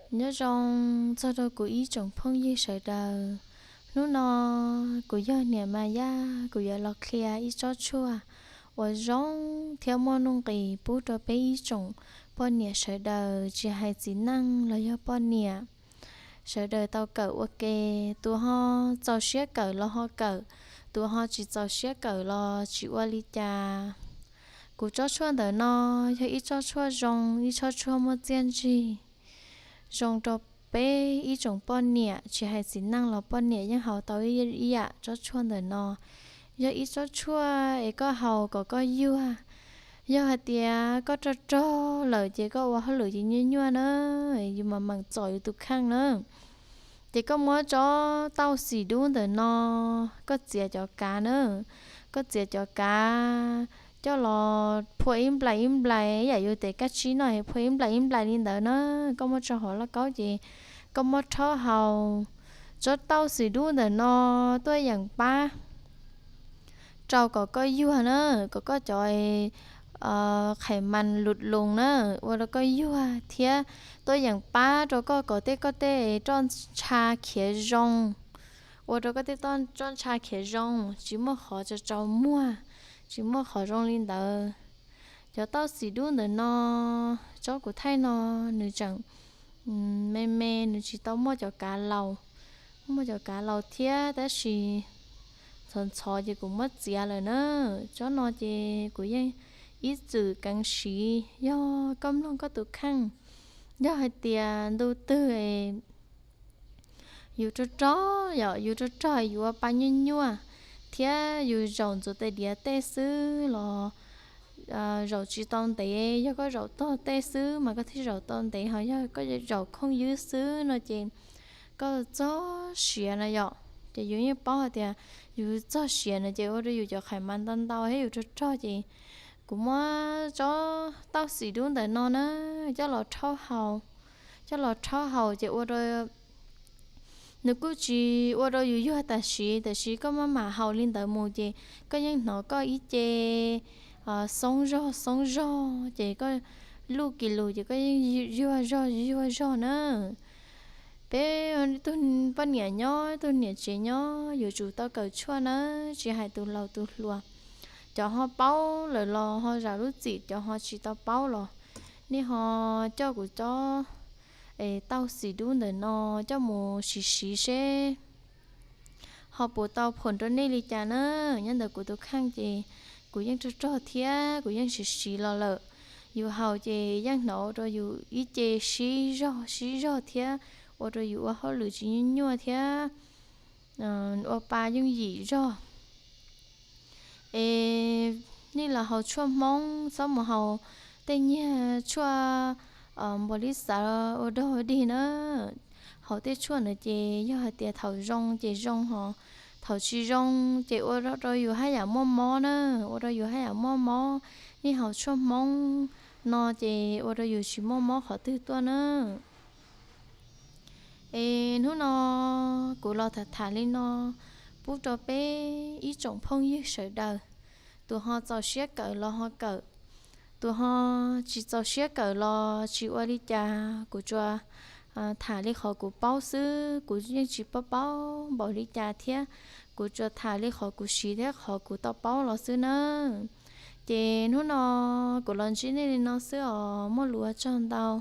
Nyob zoo txog rau kuv ib tsoom phooj ywg sawv daws. Hnub no kuv yog niam Mas Yaj, kuv yuav los qhia ib tsob tshuaj uas zoo thiab muaj nuj nqis pub rau peb ib tsoom poj niam sawv daws, tsis hais txiv neej los yog poj niam, sawv daws tau kawm ua ke. Tus ho txaus siab kawm los ho kawm, tus ho tsis txaus siab kawm los tsis ua li cas. Kuv tsob tshuaj ntawm no yog ib tsob tshuaj zoo, ib tsob tshuaj muaj txiaj ntsig, zoo rau peb ib tsoom poj niam, tsis hais txiv neej los poj niam yeej haus tau ib yam tsob tshuaj ntawm no. Yog ib tsob tshuaj es koj haus kom koj yuag. Yog hais tias koj rog rog lawm ces koj ua hauj lwm ces nyuaj nyuaj na, yus mas meem txom yus tus kheej na. Ces koj muab tsob tauj xim dub ntawm no, koj txiav cov kav na, koj txiav cov kav coj los phua ib nplais ib nplais, yam yus tes kab tsib no, phua ib nplais ib nplais li ntawd na. Koj muab tso hauv lauj kaub ces koj muab rhaub haus. Tsob tauj xim dub ntawm no tuaj yeem pab rau kom koj yuag na, kom koj cov qhais mas lus loos na, ua rau koj yuag thiab tuaj yeem pab rau koj kom tej koj tej roj ntsha khiav zoo, ua rau koj tej roj ntsha khiav zoo, tsis muaj qhov tsaus tsaus muag, tsis muaj qhov zoo li ntawd. Cov tauj xim dub ntawm no, tsob kuv thaij no, nws tseem me me, nws tsis tau muaj cov kav laus, muaj cov kav laus thiab tab sis ntxhov ntxhov ces kuv muab txiav lawm na. Tsob no ces kuv yeej ib txwm keev siv. Yog koj mloog koj tus kheej, yog hais tias ntu twg yus rog rog, yog yus rog rog yus ua pa nyuaj nyuaj thiab yus zaum ntxuav tes diav tej xwb los zaum tsis tau ntev. Yog koj zaum tog tej xwb mas koj thiaj zaum tau ntev, ho yog koj zaum khooj ywb xwb no ces koj txog siav na yom. Ces yus yeej paub hais tias yus txog siav no ces ua rau yus cov qhais mas ntau ntau thiab yus rog rog ces kuv muab tsob tauj xim dub ntawm no na coj los rhaub haus, coj los rhaub haus ces ua rau nws kuj tsis ua rau yus yuag tam sim, tab sis koj maj mam haus li ntawd mus ces koj yeej hnov koj ib ce xoob zog xoob zog ces koj luj kis lus ces koj yeej yuag zog yuag zog na. Peb tug poj niam nyob, tug niam tsev nyob yuav tsum tau kawm tshuaj na, tsis hais tus laus tus hluas. Cov ho paub lawm los ho zam lub txim, cov ho tsis tau paub los nej ho coj kuv tsob tauj xim dub ntawm no coj mus siv siv seb ho puas tau phoom rau nej li cas na. Nyob ntawm kuv tus kheej ces kuv yeej rog rog thiab kuv yeej siv siv los lawm. Yus haus ces yeej hnov rau yus ib ce sib zog sib zog thiab ua rau yus ua hauj lwm tsis nyuaj nyuaj thiab ua pa yooj yim zog. Es nej los haus tshuaj Hmoob txhob mus haus tej nyiag tshuaj npau li xav ua dog dig na. Haus tej tshuaj ntawd ces yog hais tias thaum zoo ces zoo, ho thaum tsis zoo ces ua rau yus haj yam muaj mob na, ua rau yus haj yam muaj mob. Nej haus tshuaj Hmoob no ces ua rau yus tsis muaj mob qhov twg tuaj na. Es hnub no kuv los tham tham li no pub rau peb ib tsoom phooj ywg sawv daws. Tus ho txaus siab kawm los ho kawm, tus ho tsis txaus siab kawm los tsis ua li cas. Kuv tsuas tham li qhov kuv paub xwb, kuv yeej tsis paub paub npaum li cas thiab. Kuv tsuas tham li qhov kuv siv thiab qhov kuv tau paub los xwb na. Ces hnub no kuv los ntsib nej li no xwb os, muaj lus ua tsaug ntau.